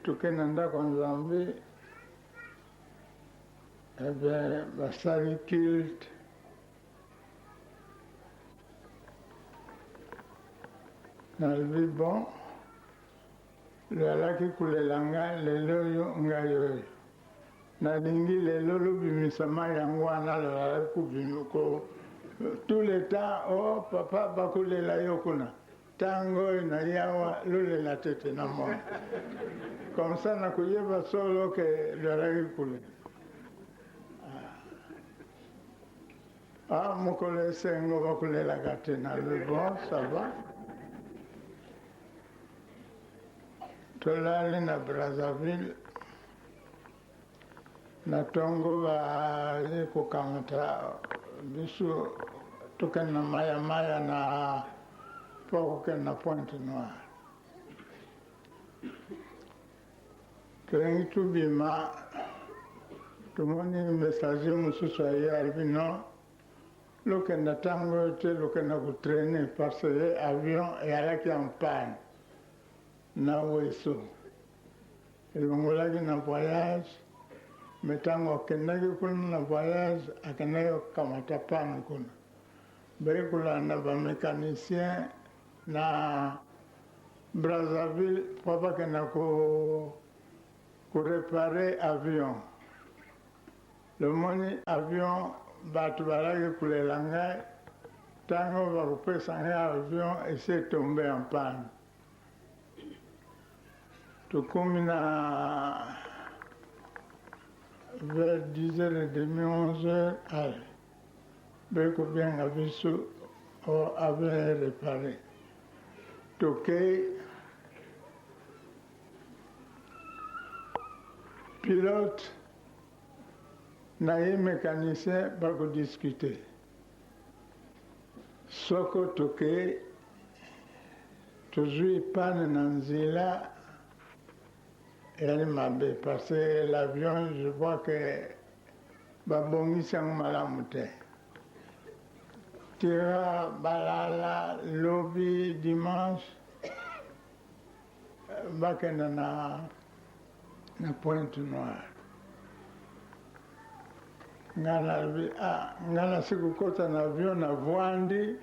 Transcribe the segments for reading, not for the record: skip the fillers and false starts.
Toke na ndako ya Nzambe, eh bien basali culte. Nalobi bon, Lwalaki kolela nga lelo oyo ngai oyo nalingi lelo lobimisa mai yango wana lwalaki kobima ko tout le temps oh papa bakolela yo kuna ntango oyo naye awa lolela te te na mona comme ça nakoyeba solo ke lwalaki kolela ah mokolo esengo bakolelaka te nalobi bon ça va. Tolali na Brazzaville na tongo baye kokamata biso tokende na maya maya na mpo kokende na Pointe Noire. Tolingi tobima tomoni messager mosusu aye alobi non Lokenda tango oyo te lokenda ko trainer parce que avion eyalaki en panne na Ouesso elongolaki na voyage mais tango akendaki kuna na voyage akendaki kokamata panne kuna baye kolanda ba mecanicien na Brazzaville po bakenda ko ko reparer avion. Lomoni avion batu balaki kolela ngai tango bakopesa ngai avion esi etombe en panne tokomi na vers 10 heures et demi 11 heures allez baye kobenga biso o avion est repare tokei pilote Na ye mecanicien bako discuter soko toke tozui panne na nzela eyali mabe parce que l'avion je vois que babongisi yango malamu te tira balala lobi dimanche bakenda na na Pointe Noire. Nga nalobi ah, nga nasi kokota na avion na vwandi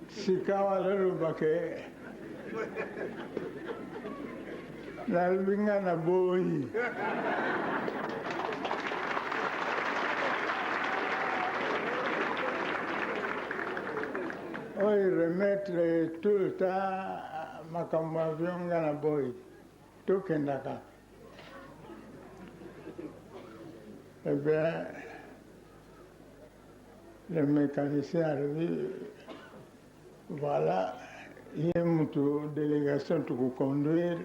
sikawa loloba ke nalobi nga na boyi. Oyo remettre tout le temps makambo avion nga na boyi. Tokendaka. Eh bien, le mécanicien alobi voilà ye mutu délégation tokoconduire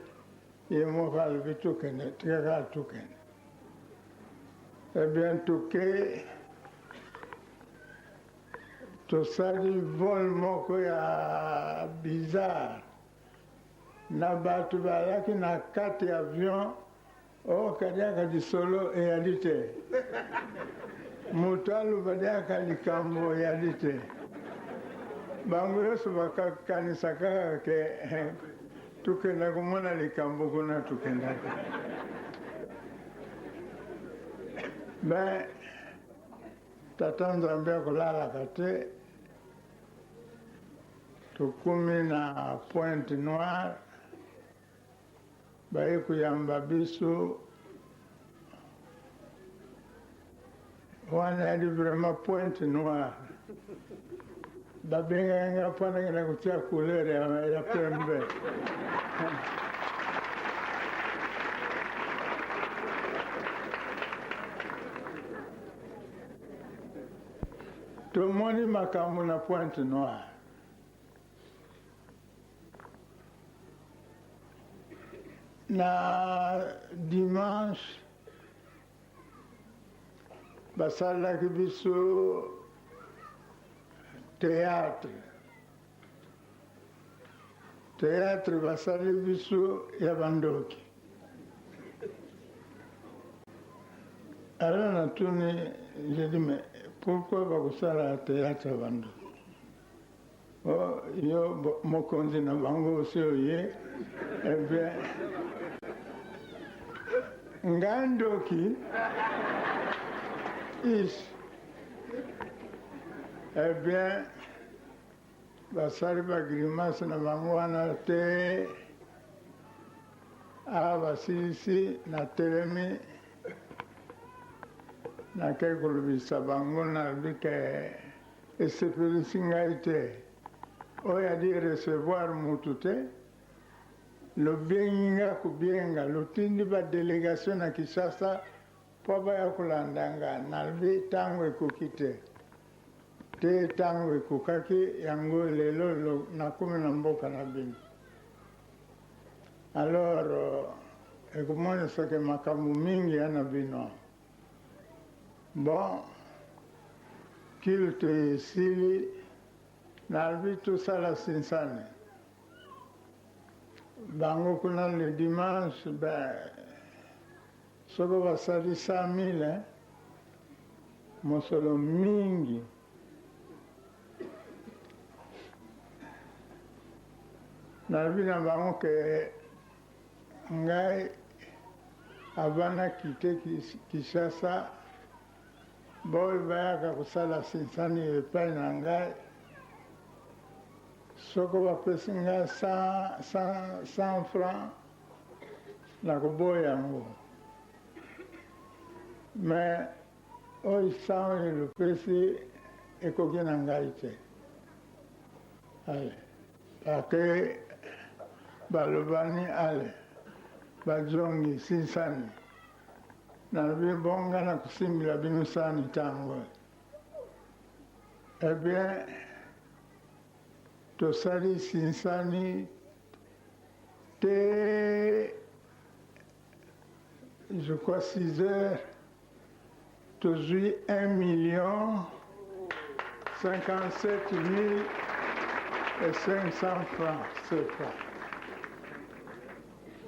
ye moko alobi tokende tikaka tokende. Eh bien toke tosali vol moko ya bizarre. Na bato bayaki na kati ya avion oh kadiaka lisolo eyali te moto aloba diaka likambo eyali te bango nyonso bakakanisa kaka ke tokenda komona likambo kuna tokendaki me tata nzambe akolalaka te Tokomi na Pointe Noire, baye koyamba biso wana yali vraiment Pointe Noire. Babengaki nga mpo nakenda kotia couleur ya pembe. Tomoni makambo na Pointe Noire. Na dimanche basalelaki biso theatre. Theatre basali biso ya bandoki. Alors natuni, j'ai dit mais pourquoi bakosala theatre ya bandoki? Oh, yo mokonzi na bango osi oye, eh bien. Nga ndoki is eh bien basali ba grimace na bango wana te awa basilisi natelemi nakei kolobisa bango nalobi ke esepelisi ngai te oyo adi recevoir mutu te Lobengi nga kobienga, lotindi ba delegation na Kinshasa po baya kolanda nga. Nalobi tango ekoki te. Te tango ekokaki, yango lelo nakomi na mboka na bino. Alors ekomonisa ke makambo mingi ya na bino. Bon, culte esili, nalobi tosala sinsani. Bango kuna le dimanche ben soko basali 100 000 hein, mosolo mingi. Nalobi na bango ke ngai avant na quitte Kinshasa baoyo bayaka kosala sinsani epai na ngai Soko bapesi nga 100 francs nakoboya yango mais oyo 100 oyo lopesi ekoki na ngai te. Ale bake balobani ale bazongi sinsani nalobi bon nga nakosimbila bino sani ntango eh bien Tosali sinsani te je crois 6 heures tozui 1 million 57 mille et 500 francs CFA.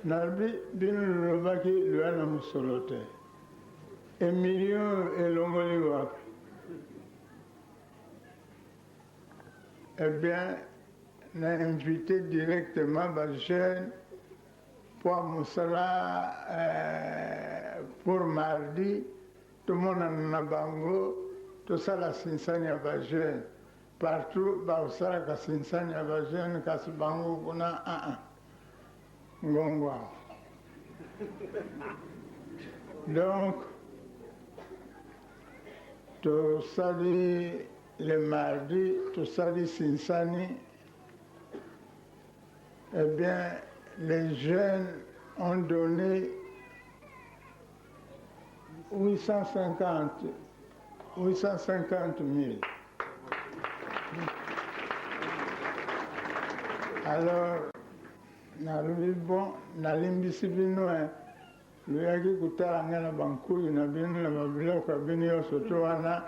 Nalobi bino lolobaki loya na mosolo te e million elongoli wapi? Eh bien, na invité directement ba jeunes pour mosala euh, pour mardi tomonana na bango tosala sinsani ya ba jeunes partout bakosalaka sinsani ya ba jeunes kasi bango kuna aa ah, ah. ngongo awa donc tosali Le mardi tosali sinsani eh bien les jeunes ont donné 850 850 000. Alors nalobi bon nalimbisi bino eh. Loyaki kotala ngai na bankuyu na bino na babiloko ya bino nyonso to wana,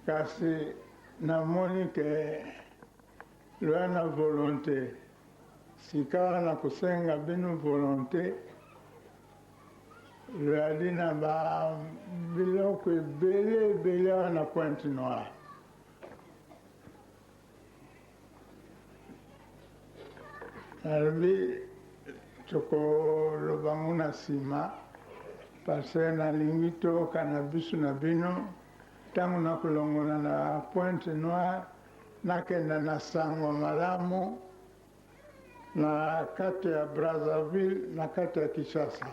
kasi namoni ke loya na volonte. Sikawa nakosenga bino volonte, loyali na ba biloko ebele ebele awa na Pointe Noire. Nalobi tokoloba ngo na nsima parce que nalingi toyokana biso na bino ntango nakolongola na Pointe Noire nakenda na sango malamu na kati ya Brazzaville na kati ya Kinshasa.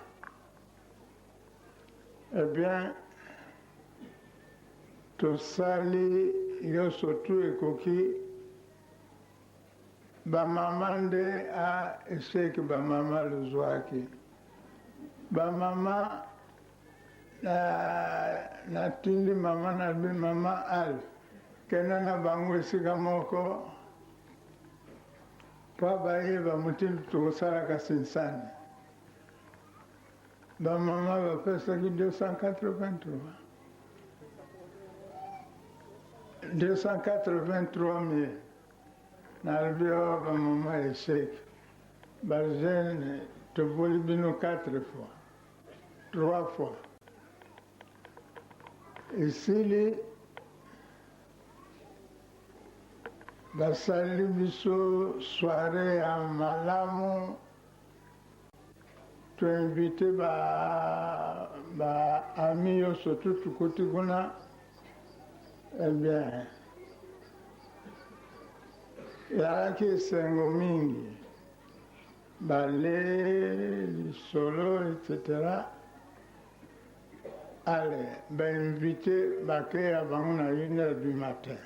Eh bien, tosali nyonso tu ekoki ba mama nde a echec ba mama lozwaki ba mama na natindi mama na bi mama al kenda na bango esika moko mpo bayeba motindo tokosalaka sinsani Ba mama bapesaki 283 283 mille nalobi awa ba mama echec ba jeune toboli bino 4 fois 3 fois esili basali biso soiree ya malamu. To invite ba ba amis nyonso tout tokoti kuna eh bien ezalaki esengo mingi bale lisolo etc ale ba invite bakeya bango na une heure du matin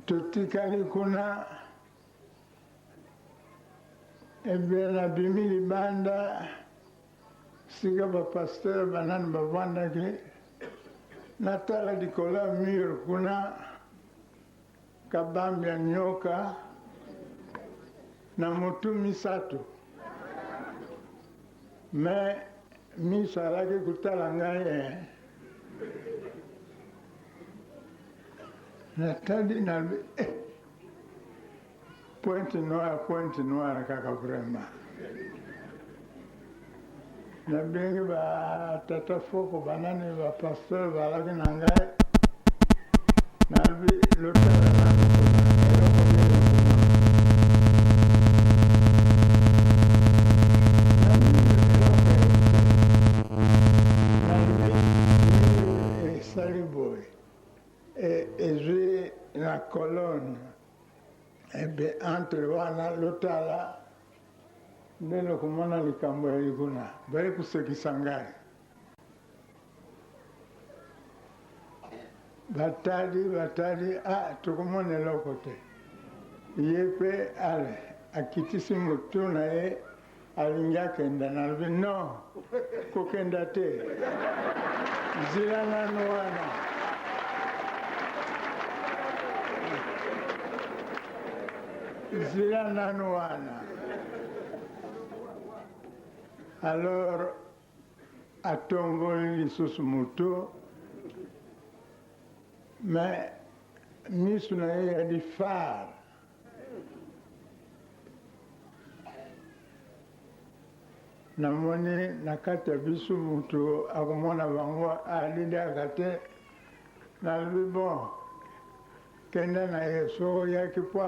Totikali kuna ebe nabimi libanda sika ba pasteur banani bavandaki natala likolo ya mur kuna kabambi ya nyoka na motu misato me miso alaki kotala ngai eh. Natali nalobi eh, pointe noire pointe noire kaka vraiment. Nabengi ba tata foko banani ba pasteur balaki na ngai nalobi lotala nanu kuna eloko nini kuna nalobi eloko nalobi esali boye Ezwi na colonne ebe entre wana lotala nde lokomona likambo ya kuna baye kosekisa ngai batali batali a ah, tokomona eloko te ye mpe ale akitisi motu na ye alingi akenda nalobi non kokenda te zila nanu wana zila nanu wana alors atomboli lisusu motu mais misu na ye yali phare Namoni na kati ya biso mutu akomona bango aliliaka te. Nalobi bon, kende na ye soki oyaki po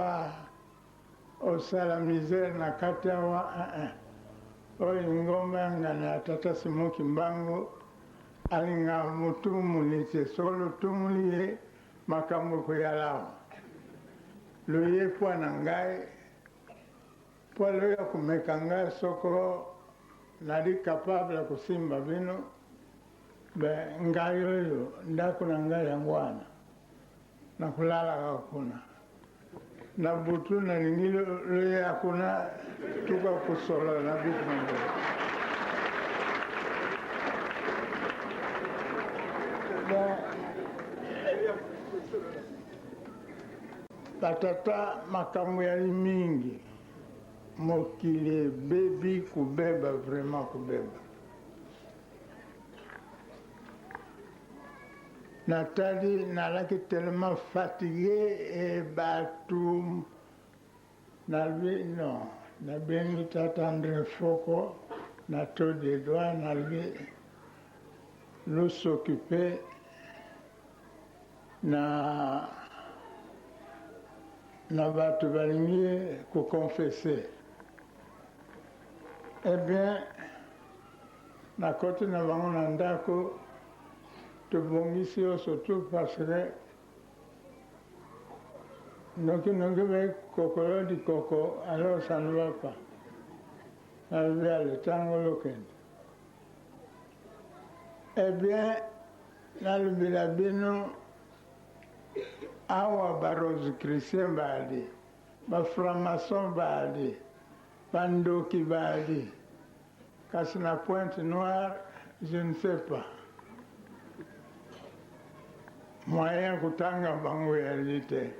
osala misère na kati awa eh, oyo lingomba ya ngana ya tata Simon Kimbangu alingaka motumuli te, soki lotumuli ye makambo ekoyala awa. Loye mpo na ngai, mpo loya komeka ngai soko nali capable ya kosimba bino, be ngai oyo ndako na ngai yango wana, nakolalaka kuna na butu, nalingi loya kuna tuka kosolola na biso na boye. Bon, Ba tata makambo yali mingi mokili ebebi kobeba vraiment kobeba natali nalaki tellement fatigue e bato nalobi non nabengi tata Andre Foko na to de doigt nalobi lo s'occuper na na bato balingi ko confesser eh bien nakoti na bango na ndako tobongisi nyonso tout parce que noki noki bai kokolo dikoko alors ça ne va pas nalobi ale ntango lokende eh bien Nalobela bino awa ba rosicruciens baali, ba franc-maçons baali, ba ndoki baali, kasi na Pointe Noire je ne sais pas. Moyen ya kotanga bango eyali te.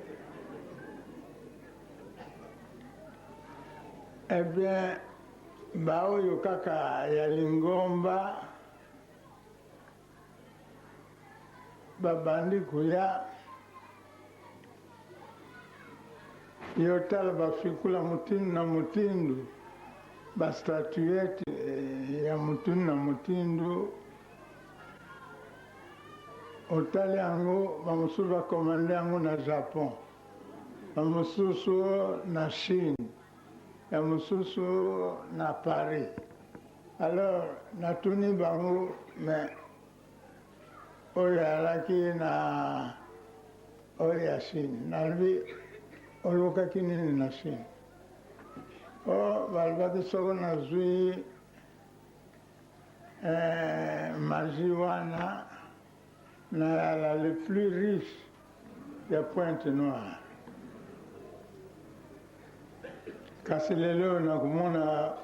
Eh bien, baoyo kaka ya lingomba Babandi koya yo tala bafikula motindo na motindo ba statuette eh, ya motindo na motindo otali yango bamosusu bakomande yango na Japon bamosusu na Chine. ya mosusu na Paris. Alors natuni bango mais oyo alaki na oyo ya Chine, nalobi olukaki nini na Chine? O balobaki soko nazwi eh, magie wana nayala le plus riche ya Pointe Noire. Kasi lelo nakomona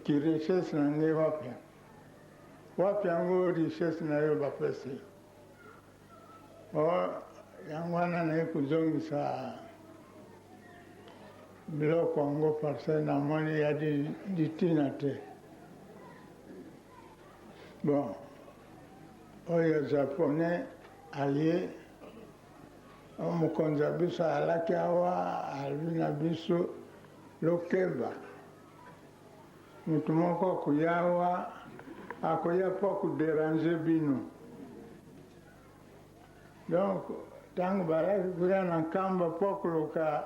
ki richesse na ngai wapi? Wapi yango richesse na yo bapesi? O yango wana naye kozongisa biloko yango parce namoni ya litina te. Bon, oyo japonais aye mokonzi ya biso alaki awa alobi na biso lokeba moto moko akoya awa akoya mpo akoderange bino. Donc ntango balaki koya na nkamba mpo koluka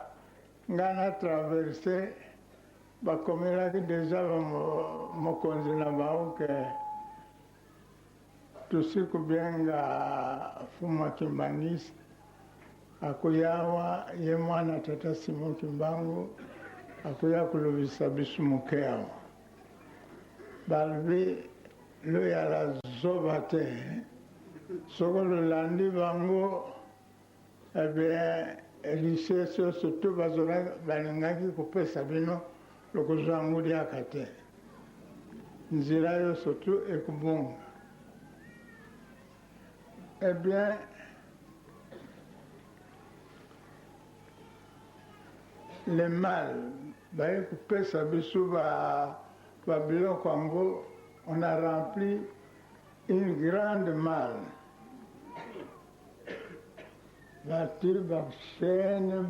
ngai na traverse, bakomelaki deja mokonzi na bango ke tosi kobenga Fuma Kimbanguiste akoya awa, ye mwana tata Simon Kimbangu akoya kolobisa biso moke awa. Balobi loyala zoba te, soko lolandi bango eh bien richesse nyonso to balingaki kopesa bino lokozwa yango liaka te, nzela nyonso tu ekobonga. Eh bien le mal baye kopesa biso babiloko yango, on a rempli une grande malle, bati bachaîne,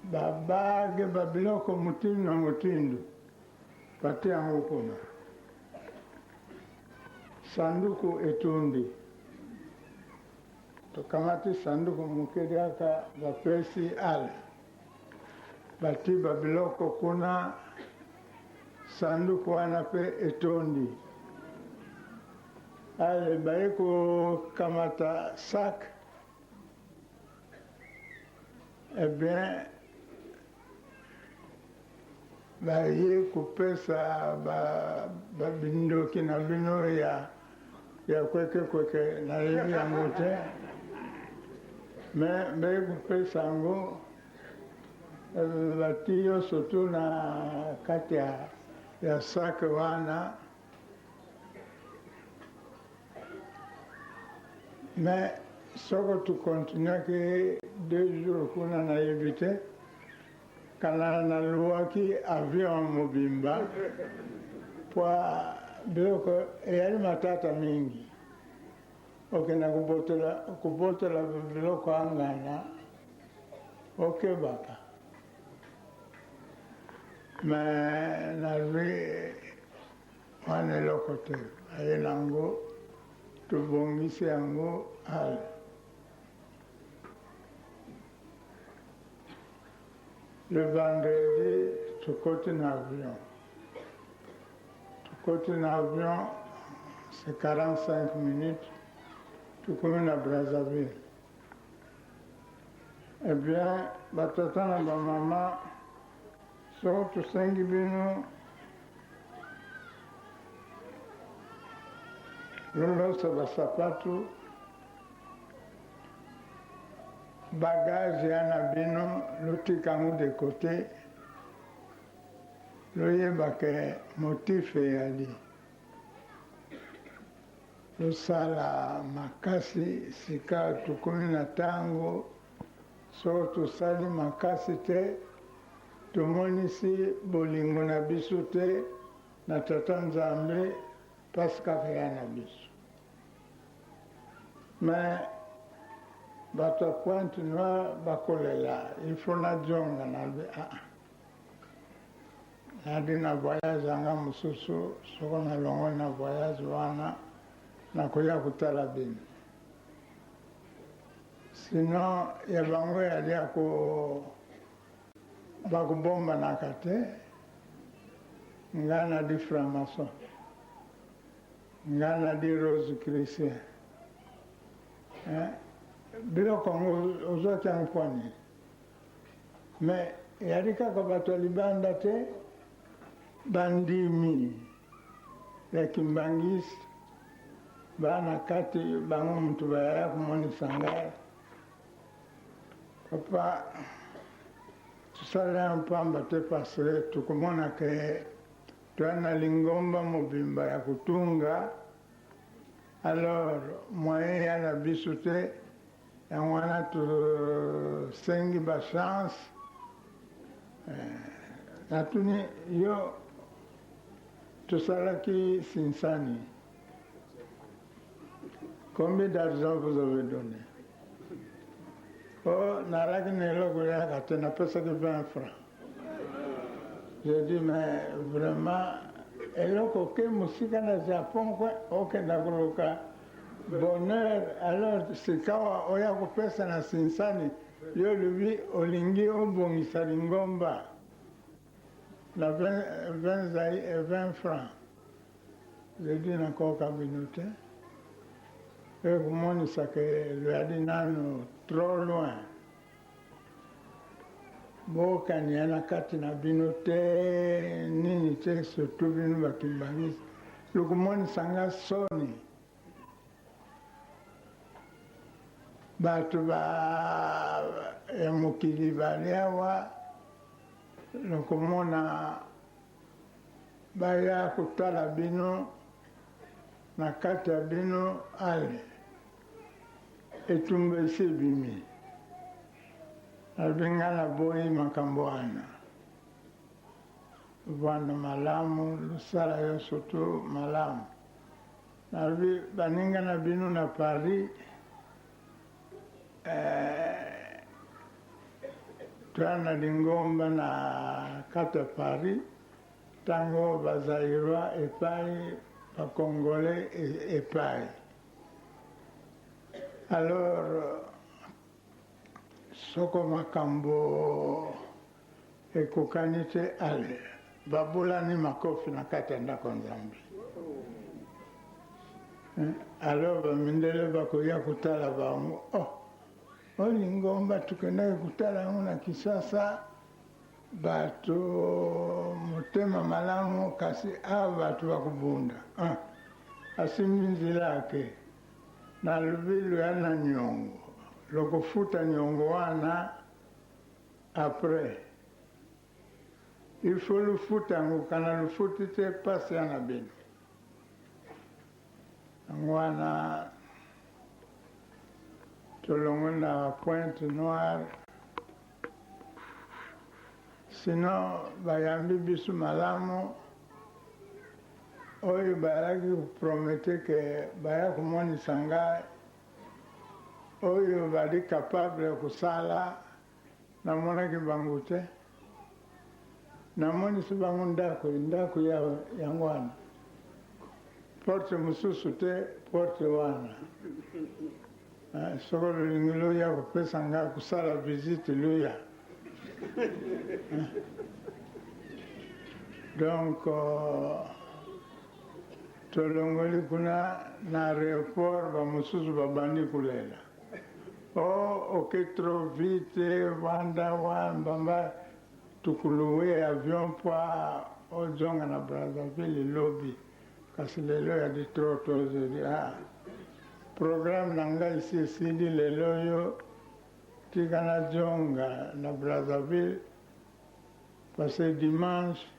babage, babiloko motindo na motindo, bati yango kuna, sanduku etundi. Tokamati sanduku moke kaka, bapesi ale, bati babiloko kuna, sanduku wana mpe etondi. Ale baye kokamata sac, eh bien baye kopesa babindoki na bino ya ya kwekekweke, nayebi yango te, me baye kopesa yango, bati nyonso tu na kati ya sac wana. Mais soko tokontinuaki 2 jours kuna, nayebi te, kana naluwaki avion mobimba po biloko eyali matata mingi. Okenda kobotola biloko angana, okebaka. Me nazwi wana eloko te, aye nango, tobongisi yango. Ale le vendredi tokoti na avion, tokoti na avion, c'est 45 minutes, tokomi na Brazzaville. Eh bien batata na bamama, soko tosengi bino lolosa basapatu, bagage ya na bino lotika yango de côté, loyeba ke motif eyali tosala makasi. Sika tokomi na ntango, soko tosali makasi te, tomonisi bolingo na biso te na tata Nzambe, mpasi kaka ya na biso. Me bato ya Pointe Noire bakolela, il faut nazonga. Nalobi aa, nadi na voyage yanga mosusu, soko nalongoli na voyage wana, nakoya kotala bino. Sinon ya bango yali ya ko Bakobombanaka te. Nga nadi franc-maçon. Nga nadi rosicrucien. Hein? Biloko yango ozwaki yango mpo nini? Mais eyali kaka bato ya libanda te, bandimi ya kimbangiste baa na kati bango moto bayaya komonisa ngai papa tosala yango mpamba te parce que tokomona ke toya na lingomba mobimba ya kotunga alors moyen ya na biso te yango wana tosengi bachance eh, natuni yo tosalaki sinsani combien d'argent vous avez donné oh nalaki na eloko yaka te napesaki 20 francs je dis mais vraiment eloko oke mosika na japon kwe okenda koluka bonheur alors sikawa oya kopesa na sinsani yo olobi olingi obongisa lingomba na 20, 20, 20 francs je dis nakoka bino te ekomonisa ke loyali nano trop loin bokania na kati na bino te nini te surtout bino bakimbangisi lokomonisa nga soni bato ba ya mokili bali awa lokomona baya kotala bino na kati ya bino ale etumba esi ebimi nalobi ngai naboyi makambo wana vanda malamu losala yo surtout malamu nalobi baninga na bino na paris eh, toya na lingomba na kati ya paris ntango bazairwa epai bacongolais epai alors soko makambo ekokani te ale babulani makofi na kati ya ndako nzambe alors bamindele bakoya kotala bango oh oyo lingomba tokendaki kotala yango na kisasa bato motema malamu kasi awa bato bakobunda ah, asimbi nzela ake nalobi loya na niongo lokofuta niongo wana après il faut lufuta yango kana lufuti te mpasi ya na bino yango wana tolongwe na pointe noire sinon bayambi biso malamu oyo bayalaki kopromete ke baya komonisa ngai oyo bali capable ya kosala namonaki bango te namonisi bango ndako ndako yango wana porte mosusu te porte wana soki olingi loya kopesa ngai kosala visite loya donc tolongoli kuna na aéroport bamosusu babandi kolela oh oke trop vite vanda wa mbamba tokoluwe avion mpo ozonga na brazzaville lobi kasi lelo ya di trop tozeli ah programme na ngai esi esili lelo oyo tika nazonga na brazzaville parce que dimanche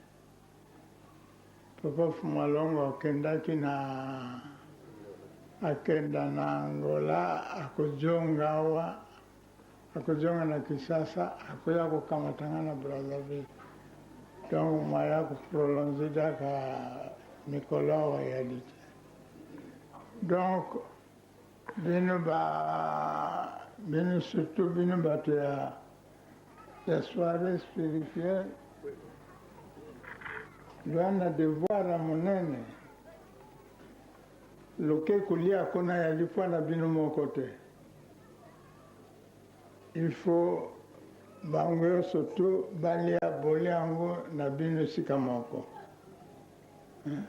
papa Fumalongo akendaki na akenda na Angola akozonga awa akozonga na Kinshasa akoya kokamata nga na Brazzaville donc maya koprolonge kaka mikolo awa yali te donc bino ba bino surtout bino bato ya ya soirée spirituelle wana devoir ya monene loke kolia kuna yali mpo na bino moko te il faut Bango yonso tout balia bolia yango na bino esika moko. Hein?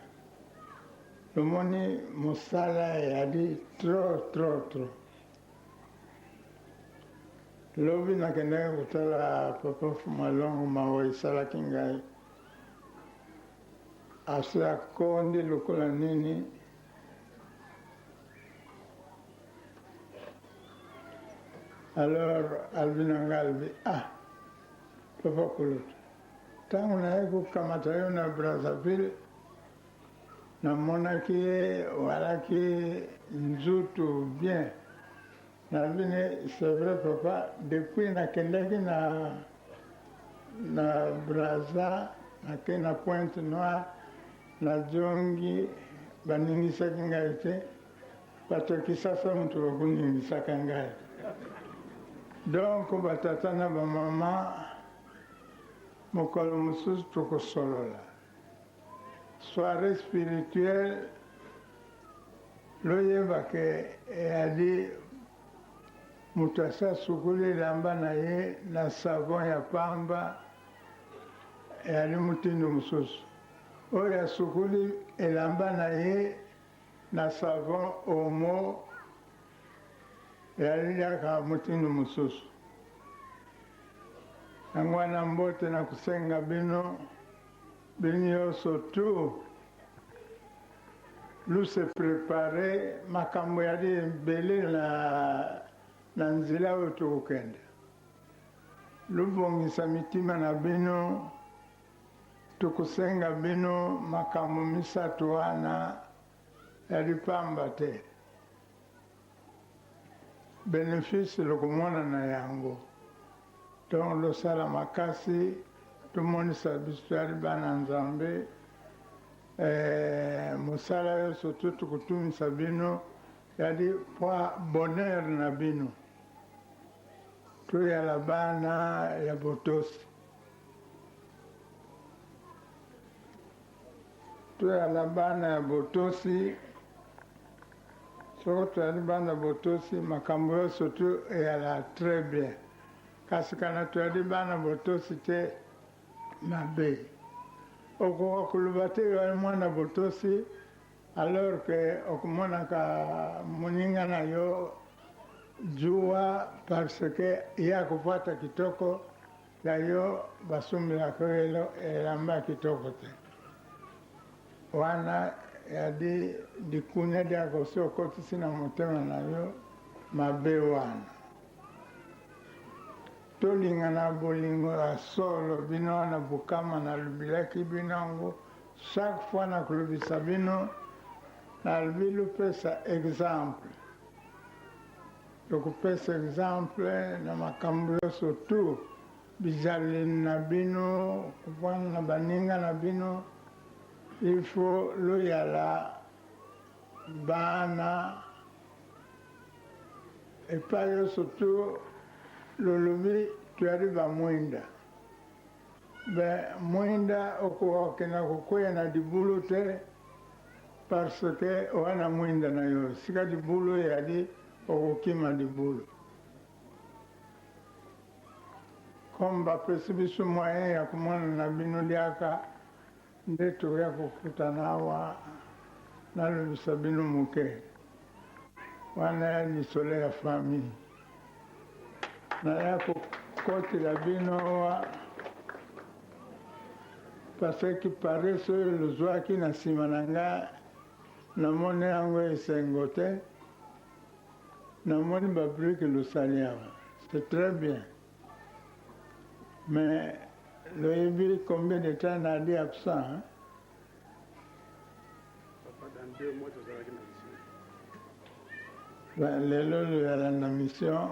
Lomoni mosala eyali trop trop trop. Lobi nakendaki kotala papa Fumalongo mawa esalaki ngai. Asi akondi lokola nini. Alors alobi na ngai alobi ah papa kulutu ntango naye kokamata yo na Brazzaville namonaki ye walaki nzutu bien nalobi ne c'est vrai papa depuis nakendaki na na Brazza nake na Pointe Noire nazongi baningisaki ngai te Bato ya Kisasa moto bakoningisaka ngai. Donc ba tata na ba mama mokolo mosusu tokosolola. Soiree spirituelle loyeba ke eyali moto asi asukoli elamba na ye na savon ya pamba eyali motindo mosusu. Oyo asukoli elamba na ye Na savon omo eyalaka motindo mosusu. Yango wana mbote na kosenga bino, bino nyoso tout lu se preparer makambo yali ebele na na nzela oyo tokokende. Lubongisa mitima na bino. Tokosenga bino makambo misatu wana ya lipamba te. Benefice lokomona na yango. Donc losala makasi tomonisa biso toyali bana Nzambe. Eh, mosala yonso tu tokotumisa bino yali pwa bonheur na bino. Toyala bana ya botosi. Toyala bana ya botosi. Soko toyali bana botosi, makambo yonso tu eyala très bien. Kasi kana toyali bana botosi te, mabe. Okoka koloba te oyali mwana botosi alors que okomonaka moninga na yo zuwa parce que ye akopwata kitoko Ya yo basombelaka yo elamba ya kitoko te wana ya di likunya diaka osi okotisi na motema na yo mabe wana tolingana bolingo ya solo bino wana bukama nalobilaki bino yango chaque fois nakolobisa bino nalobi lopesa exemple Tokopesa exemple na makambo yonso tout, bizaleli na bino, kovanda na baninga na bino, il faut loyala bana epai yonso tout lolobi toyali ba mwinda be mwinda okoka kokenda kokweya na libulu te parce que wana mwinda na yo sika libulu eyali okokima libulu comme bapesi biso moyen ya komona na bino liaka nde toya kokutana awa nalobisa bino moke wana ya lisolo ya famille naya kokotela bino awa parce que paresse oyo lozwaki na nsima na nga namoni yango esengo te namoni babrike losali awa c'est très bien mais loyebi combien de temps nali absent hein? Papa, dans deux mois tozalaki na mission. Ben, lelo loyala na mission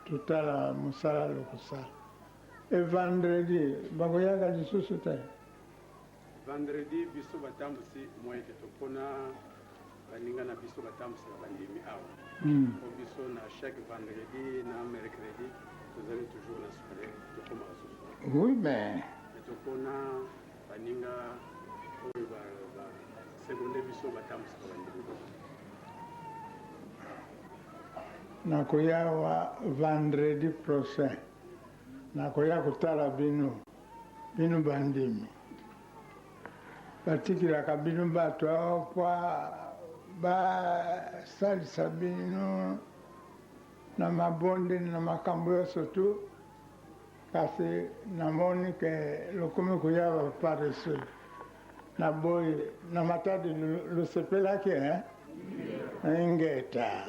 totala mosala lokosala e vendredi bakoyaka lisusu te Vendredi biso batambusi moyen te topona baninga na biso batambusaka bandimi awa po biso na chaque vendredi na mercredi tozali toujours na soiree tokomaka susu oui mais mais topona baninga oyo ba, ba seconde biso batambusaka bandimi. Nakoya awa vendredi prochain. Nakoya kotala bino, bino bandimi. Batikelaka bino bato awa mpo basalisa bino na mabondeli na makambo nyonso tu, kasi namoni ke lokomi koya ba paresseux. Na boye na Matadi losepelaki hein? Ingeta.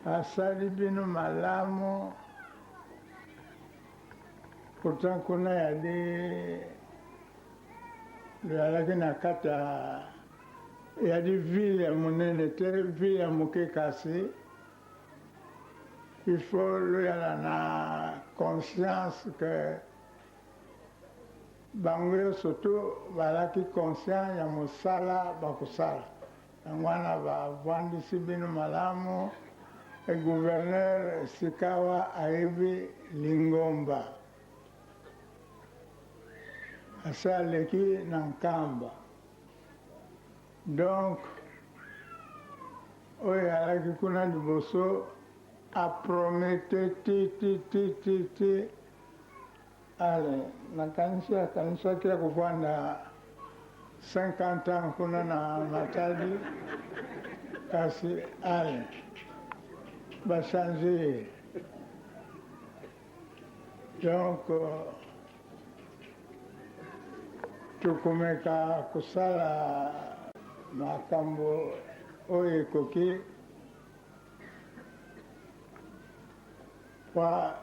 Asali bino malamu pourtant kuna yali loyalaki na kati ya yali ville ya monene te, ville ya moke, kasi il faut loyala na conscience que bango nyonso tu balaki conscient ya mosala bakosala. Yango wana bavandisi bino malamu. E gouverneur sikawa ayebi lingomba, asi aleki na Nkamba. Donc oyo alaki kuna liboso apromete ti ti ti ti ti. Ale nakanisi akanisaki ya kovanda 50 ans kuna na Matadi, kasi ale bachange ye. Donc tokomeka kosala makambo oyo ekoki kwa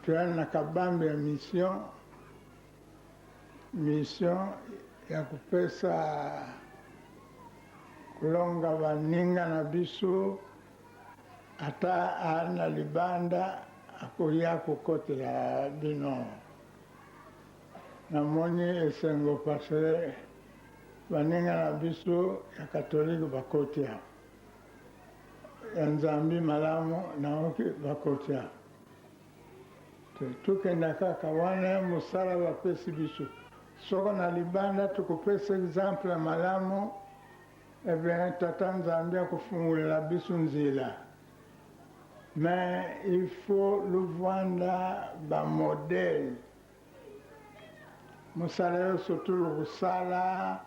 toyali na kabambe ya mission, mission ya kopesa kolonga baninga na biso, ata ali na libanda akoya kokotela bino. Namoni esengo parce baninga na biso ya katolike bakoti awa, ya Nzambi malamu naoki bakoti awa. Tokenda kaka wana mosala bapesi biso. Soko na libanda tokopesa exemple ya malamu, eh bien Tata Nzambe akofungolela biso nzela. Mais il faut lovanda ba modèle. Mosala nyonso tu lokosala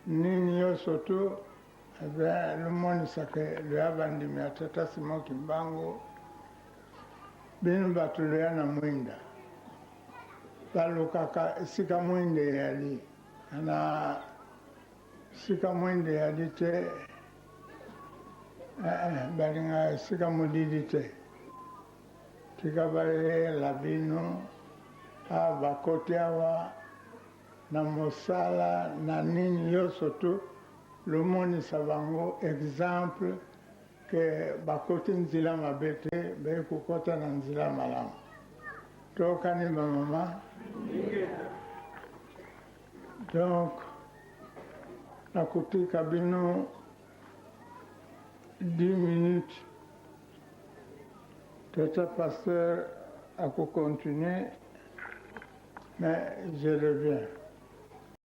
nini nyonso tu, eh bien lomonisaka loya bandimi ya Tata Simon Kimbangu. Bino bato loya na mwinda, balukaka esika mwinda eyali. Na esika mwinda eyali te, balingaka esika molili te. Tika bayela bino awa bakoti awa na mosala na nini nyonso tu, lomonisa bango exemple ke bakoti nzela mabe te, baye kokota na nzela malamu. Tokani bamama. Donc nakotika bino 10 minutes, tata pasteur akocontinue, mais je reviens.